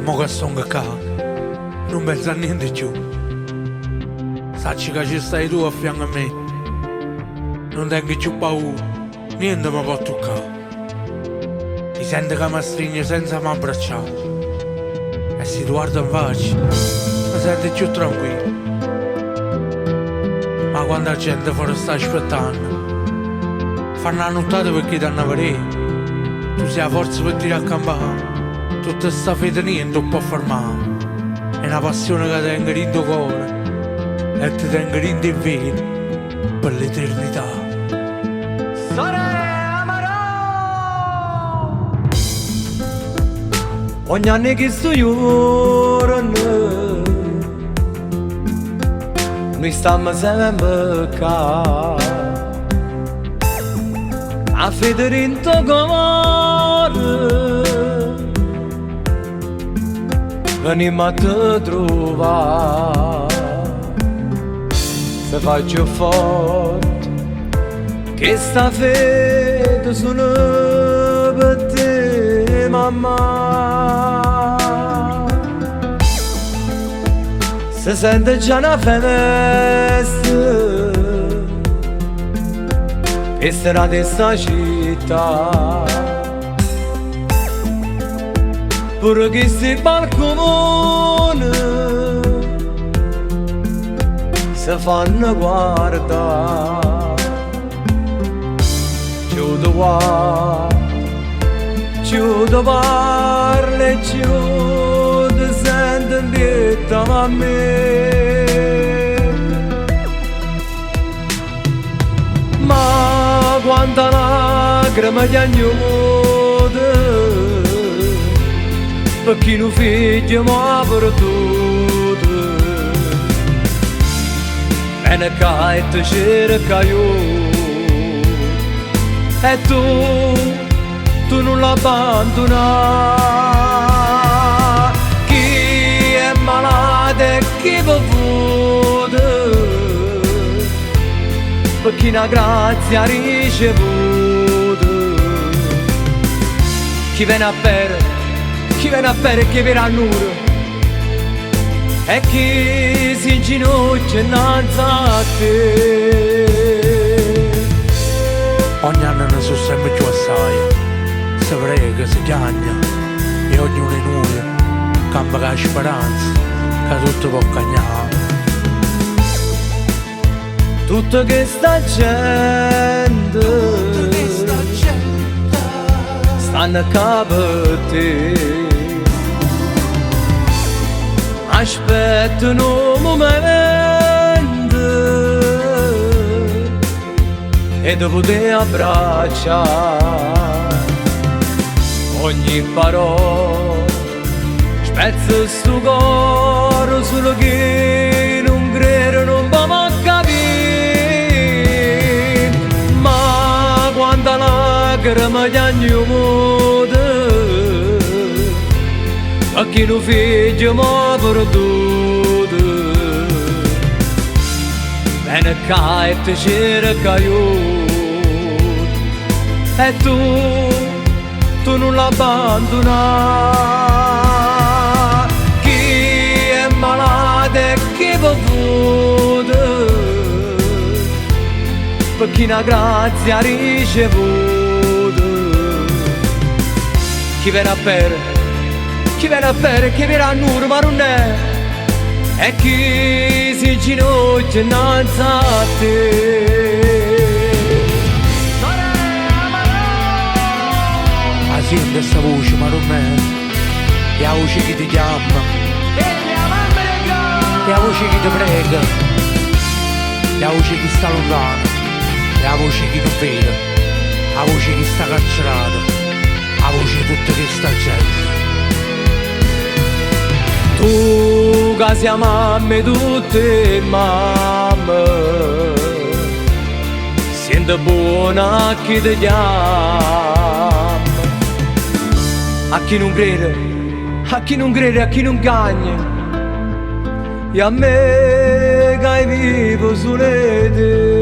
mo ca stongo ccà, nun penso a niente cchiù. Saccio ca ce staje tu a fianco a me. Nun tengo cchiù paura, niente me po' tuccà. I' sento ca m'astrigne senza m'abbraccià. E si te guardo 'nfaccia, me sento cchiù tranquillo. Ma quanta gente fore sta aspettanno. Fanno 'a nuttata pecché t'hanna vedé. Tu si 'a forza pe tirà a campà. Tutta 'sta fede niente 'o po' fermà. È na passione ca tengo dint' 'o core e te tengo dint' 'e vene pe l'eternità. Ogni anno 'e chistu juorno Nuje stammo sempe ccà 'A fede dint' 'o core Venimmo a te truvà Se fa cchiù forte Chesta fede sulo pe te mammà Se sente già na festa P' 'e strade 'e sta città Pure chisti balcune Se fanno guardà Cchiù te guardo, cchiù te parlo e cchiù te sento 'mpietto a me. Ma quanta lacrime chiagnute Pe chi nu figlio mo ha perduto Vene ccà e te cerca aiuto E tu, tu nun l'abbandunà Chi è malato e chi vo vot Pe chi na grazia ha ricevuto Chi vene a pere, chi vene a pere e chi vene annuro E chi si inginocchia 'nnanze a te. Ogni anno ne so' sempe cchiù assaje, se prega, se chiagne e ognuno 'e nuje campa cu 'a speranza ca tutto po' cagnà. Tutta chesta gente stanno ccà pe te. Aspettano 'o mumento 'e te putè abbraccià. Ogni parola spezza stu core sulo chi nun crere nun po' mai capì. Ma quanta lacrime chiagnute Pe chi nu figlio m'ha perduto Vene ccà e te cerca aiuto E tu, tu nun l'abbandunà Chi è malato e chi vo vot Pe chi na grazia ha ricevuto Chi vene a pere, chi vene a pere e chi vene annuro ma nun è E chi si inginocchia 'nnanze a te. 'A siente 'sta voce, Marunnè? È 'a voce 'e chi te chiamma. È 'a voce 'e chi te prega. È 'a voce 'e chi sta luntano. È 'a voce 'e chi nun vede. 'A voce 'e chi sta carcerato. 'A voce 'e tutta chesta gente. Tu ca si 'a mamma 'e tutt' 'e mamme Siente buono a chi te chiamma A chi nun crere, a chi nun crere, a chi nun cagna E a me ca vivo sulo 'e te.